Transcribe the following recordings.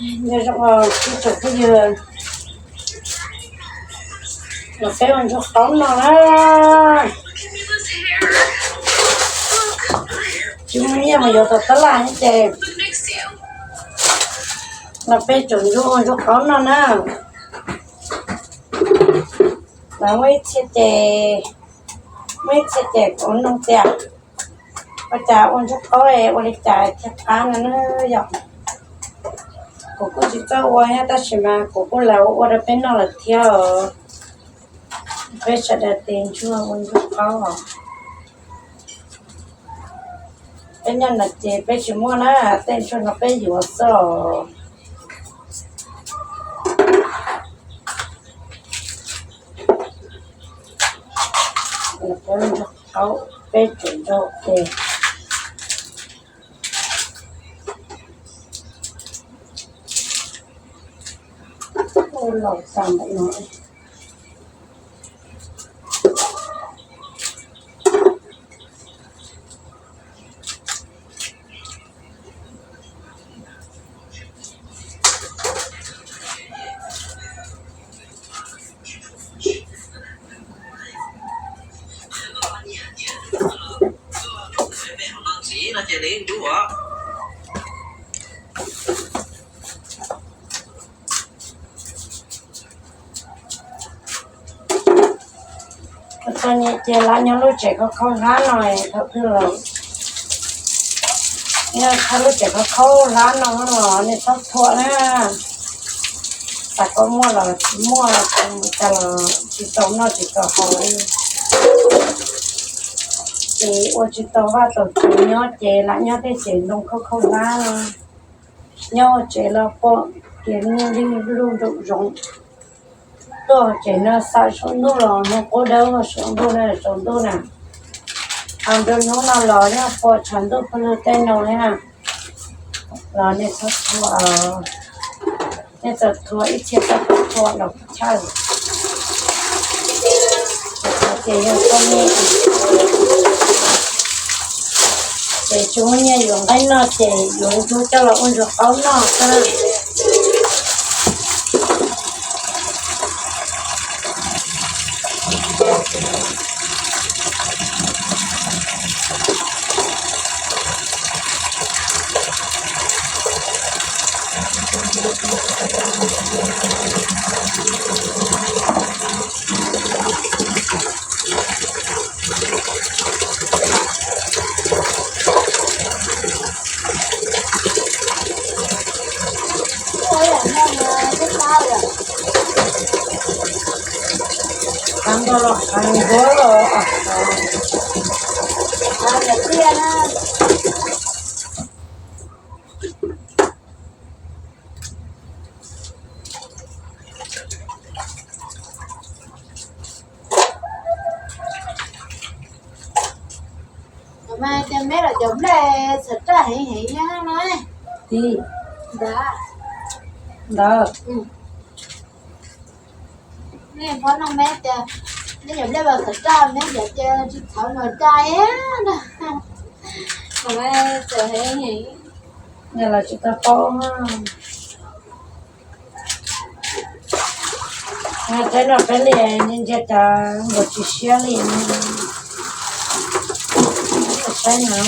Nyob zoo ib tsoom phooj ywg, los peb ua ntsuag qaub no na. Tsis muaj nyiaj mus yuav tom tab laj ces los peb tsoom ntsuag ua ntsuag qaub no na. Lawv muaj ib txhia ces, muaj ib txhia ces kuv nug tias ua cas ua ntsuag qaub es ua li cas thiaj qab no na yom. Kuv kuj tsis txawj ua thiab tab sis mas kuv kuj lam ua rau peb noj lawm thiab os. Peb sawv daws tes ntsuag ua ntsuag qaub os. Peb nyob no ces peb tsis muaj na, tej ntsuag no peb yuav xwb os. Ua ntsuag qaub peb tsoom ntsuag tes. Ua laus tas ntawm no. Txog nyias ces lam nyob lub tsev khau khau hlab no, thaum twg los nyob lub tsev khau khau hlab no los nej txhob thuam na. Xav kom muaj los tsis muaj, cas los tsis tau noj tsis tau haus li. Ces ua tsis tau vaj tau tsev nyob ces lam nyob tej tsev ntoo khau khau hlab no. Nyob tsev los pom kev lub nroom zoov. Tuaj tsev no xav saum ntuj los hnub qub dawb saum ntuj na, saum ntuj na. Ho nruab hnub no los yog pom tshav ntuj pawg lug tej no na. Los nej txhob thuam, nej txawm thuam ib txhia txhob thuam los chawj. Ces yog koj niam ces tsis muaj nyiaj yuav nqaij noj ces yuav ntsuag coj los ua ntsuag qaub noj xwb. Qab nrog los qab nrog los. Mas ces meb los cov nplej txhawm raj heev heev no. Ntawd, ntawd. Nej phob noj meb tias, nej cov nplej los txhawm raj, meb cov ces tsis txhawv los cai na. Txawm heev heev. Los tsis tau paub. Saib no peb li ntsia cas nkaus tsis siab li. Saib no.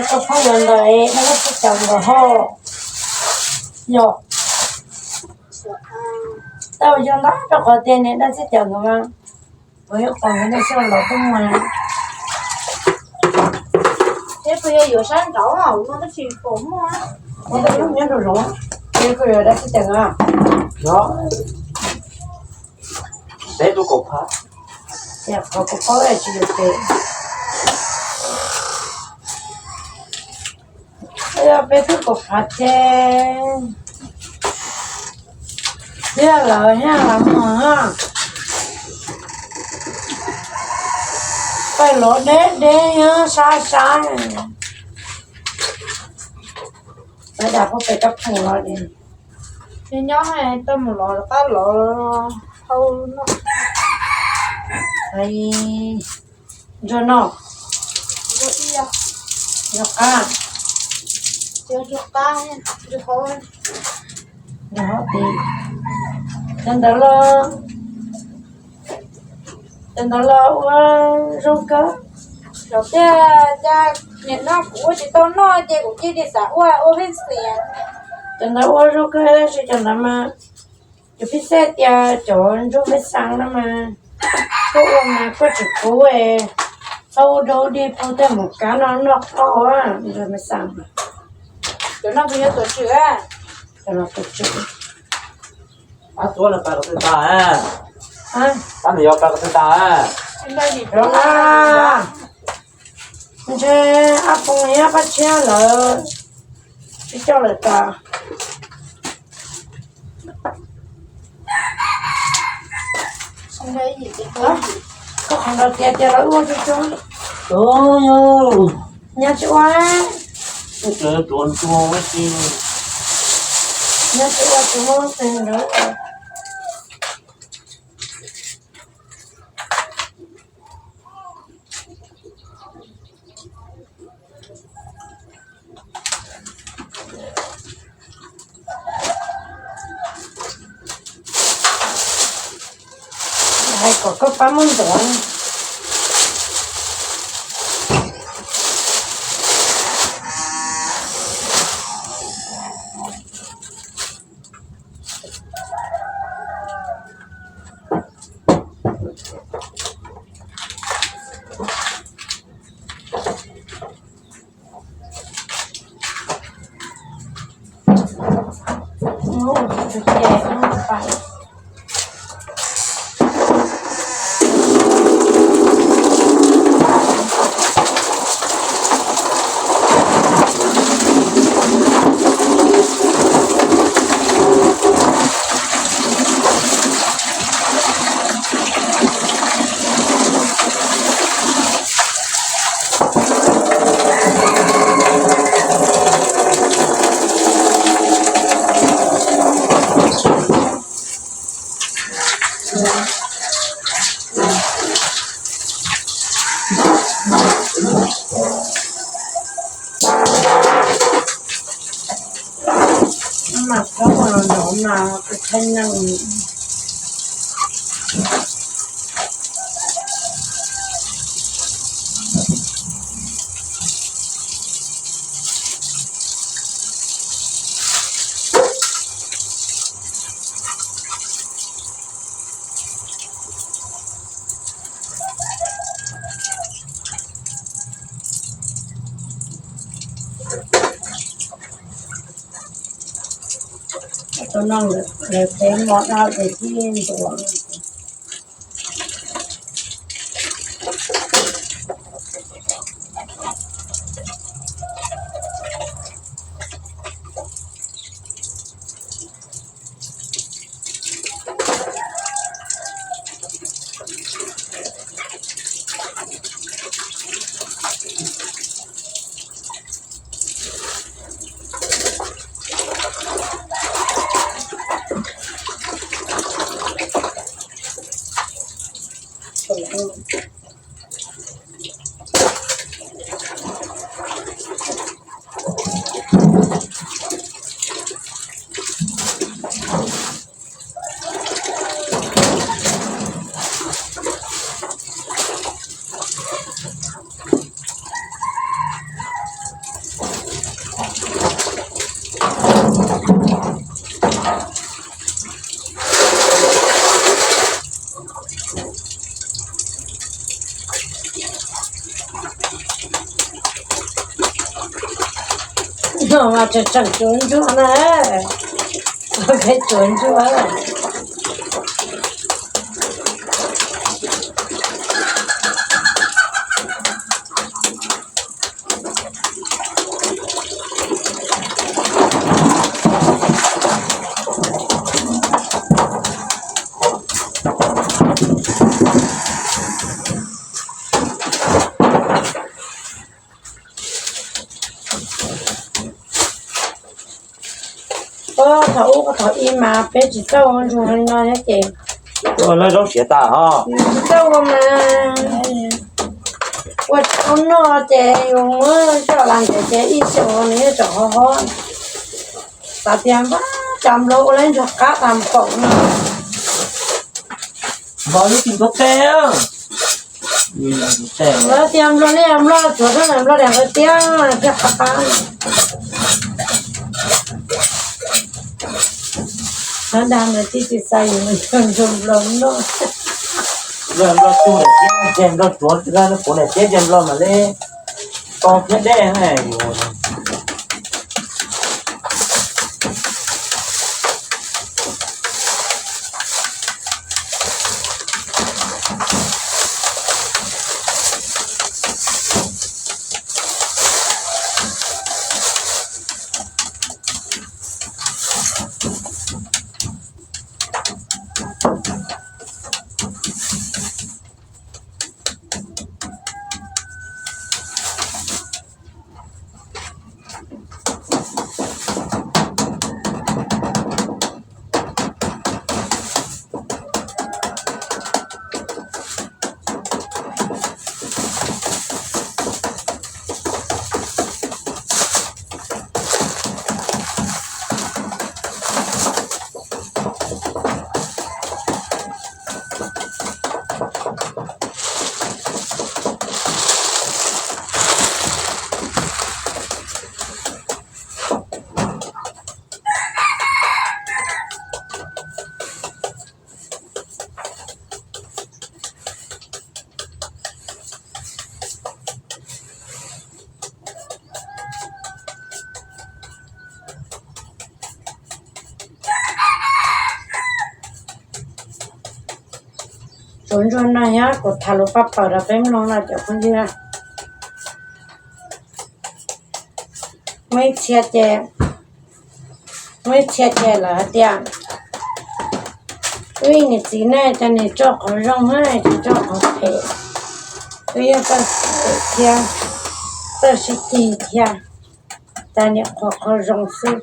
Tus phooj ywg ntawd dab tsi caum nkawd ho yog tau yog ntawd rau qhov tias niam dab tsi caum nkawd mas, kuv yuav qhov nkawd nej xyov los tuaj muag na. Ces kuv yuav yuav sab nraud no tab sis pom muaj. Ua tab sis nyob rau zoov, ces kuv yuav dab tsi caum a. Yog, peb tub kaum phab. Ces qhov kuv paub tsis yuav pem. Peb twb pom phav ces thiab lawm thiab los mus. Peb los deb deb nyob sab sab. Peb dag pub peb kab pheej los deb. Nyob nyob tau mus los rov qab los hau no. Nrog no. Nrog qab. Nrog qab, nrog hau. Nrog hau tid. Cov ntawd los, cov ntawd los ua zoo kawg. Los tiag, cas nim no kuv ua tsis tau noj ces kuv cia li xav ua ua pheej xwb. Cov ntawd ua zoo kawg tab sis cov ntawd mas cov phij xej tias cov ntsuag me xas no mas koj ua mas koj tsis kub, txhob ua dog dig pub tej mus kab no noj qhov ntsuag me xas. Cov no kuv yuav tuav tswm. Cov no tuav tswm. Ab, tuav lawm pab ko tw tas. Ab, nws yog pab ko tw tas. Ntshe ab phoos yab pab tshiab lawm, tsis coj lawm tas. Koj qhov ntawd tias tias lawv ua tsuj tsuag. Nyab tsis ua. Nyab tsis ua tsis muaj tes ntawd. Hais kom koj pab muab ntxuav. Mas koj ua los nrov mas kuv thaij neeg. Tus no lawv peb mov dab es thiaj ntuas. No mas tseem tseem tsuav ntsuag na, peb tsuav ntsuag. Ua thaum ub thaum ub mas peb tsis txawj ua ntsuag li no thiab ces ua lawv zaub siav tas os. Tsis txawj ua mas ua tsis tau noj ces yus muab coj los ntawm ces ib xyoos nws yeej tseem hov hov. Xav tias npab cas nplog ua lawv ntsuag qab tas npaum no. Npog lub tsis ntuav tes. Lawv tias nplog liaj nplog tsuav rau nplog liaj nplog tiab thiaj qab qab. Lawv dag ntawd tib tsis xav yus ntsuag nplog noj. Nplog nplog tug daim tiab, nplog tsuav kuv daim tiab ces nplog mam li to thiab dej na yus. Tsuav ntsuag no yog kuv tham lus paj paws rau peb mloog no cov phooj ywg. Muaj ib txhia ces, muaj ib txhia ces lawv hais tias wb niam txiv ne, cas niam tso qhov zoo na, tsis tso qhov phem. Wb yeej txawj phem thiab, txawj sib ceg thiab, cas niam qhuas qhov zoo xwb.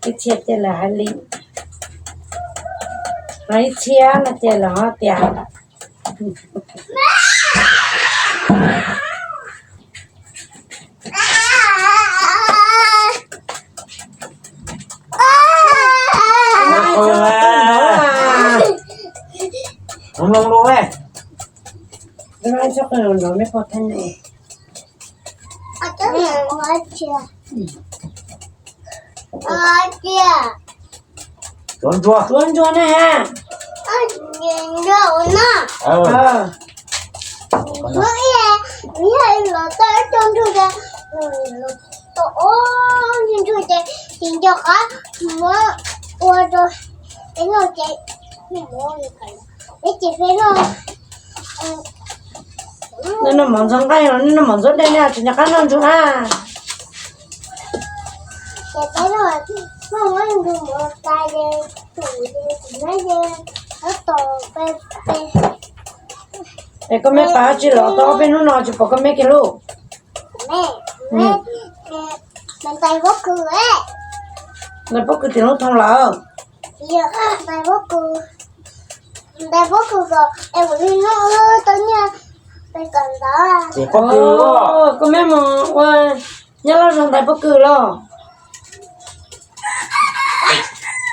Ib txhia ces lawv hais li, ho ib txhia no ces lawv ho tias Tsuav ntsuag, tsuav ntsuag na ha. Nej noj mov ntxuav nqaij los nej noj mov ntxuav dej ne, tsis nco qab noj ntsuag na. Es koj me pab tsis los tau ob peb hnub no tsis pom koj me kiag lauj? Ntais pob kws tim lub thoo lawm. Koj me mus ua nyob loj zog ntais pob kws los?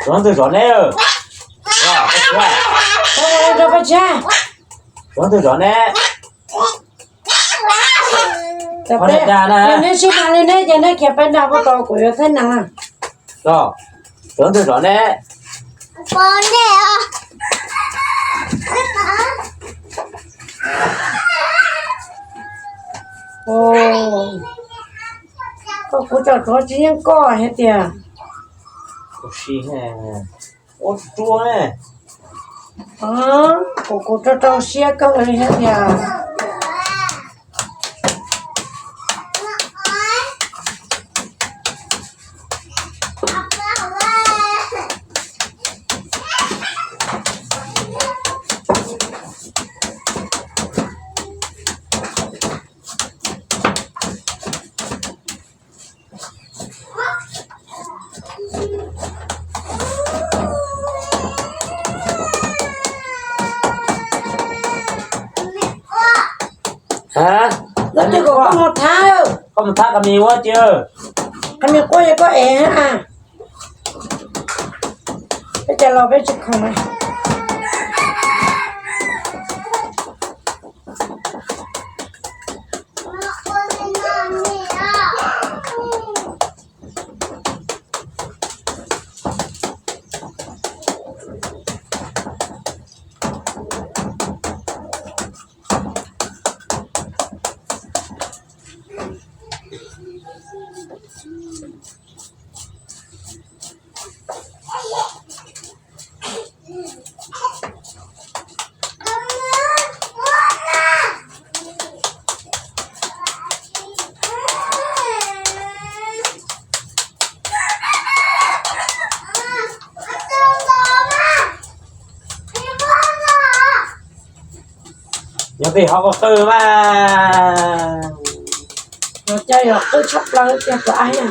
Rov ntawm zov ne. Rov pab tshab. Rov ntawm zov ne. Yog neb sib nag li neb ces neb khiav pab nag puag tod kuv yuav thaij nag. Rov ntawm zov ne. Koj kuv tsom tsuav tsis yeej koj hais tias. Ua tsuav ne. Kuv kuv rau rau siab kawg li hais tias. Koj mus thab, koj mus thab qhov mis ua ci, qhov mis quaj yog koj ev na. Peb cov laus peb tsis khoom na. Yog tej hov ua qwj mas, yog cai yog qwj tshaj plaws tiag tus ab na.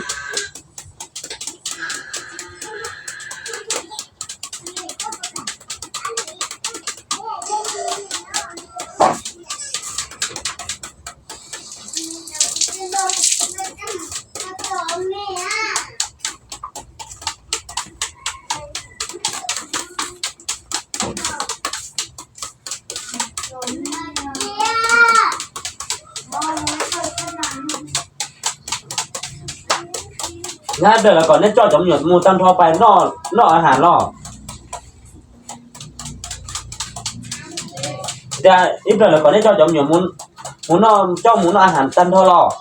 Nyab, ib pliag lawv kom neb coj cov me nyuam mus tag nrho pais noj, noj a has los. Tias ib pliag lawv kom neb coj cov me nyuam mus, mus noj, coj mus noj a has tag nrho los.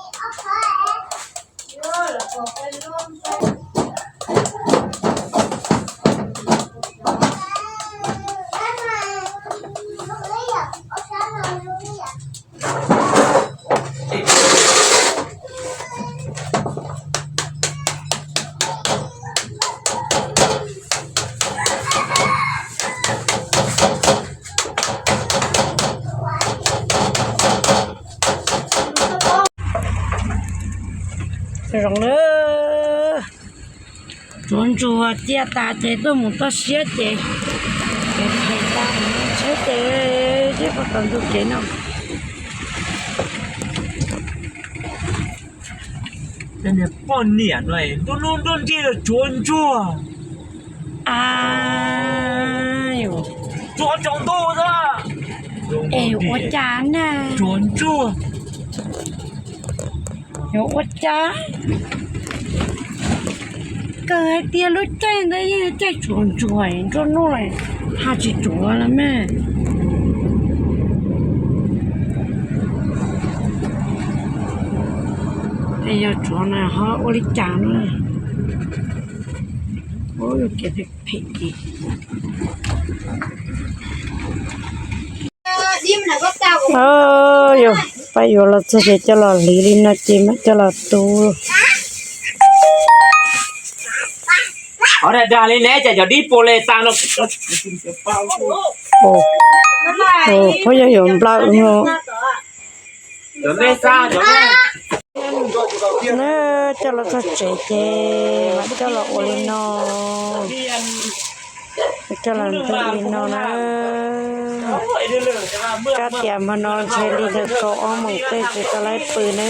Zoo na, tsuav ntsuag ciaj tas ces tuaj mus toj siab ces, ces phem tas mus tsheb ces, ces pom tau ntu kev no. Poj niam no nruab hnub nruab nrig los tsuav ntsuag. A, tsuav tsaus ntuj xwb. Es yuav ua cas na? Tsuav ntsuag. Yuav ua cas? Kawg hais tias lub caij ntawd yeej caij tsuav ntsuag, nruab hnub haj tsis tsuav lawm mas. Es yog tsuav na ho ua li cas no? Ua yus kev phem phem ces. Yog pab yuav los txog ces coj los hliv li no ces mam coj los tu. Qhov dag dag li ne, cas cov dib pua li tas no. Phob yog yuav nplawm no. Cov me xa cov me. Coj los txog tsev ces mam coj los ua li no. Coj los ntxuav li no na. Kab tias hmo no ntshe li ntawm kaum ob moos tej tsis tau laib pw na.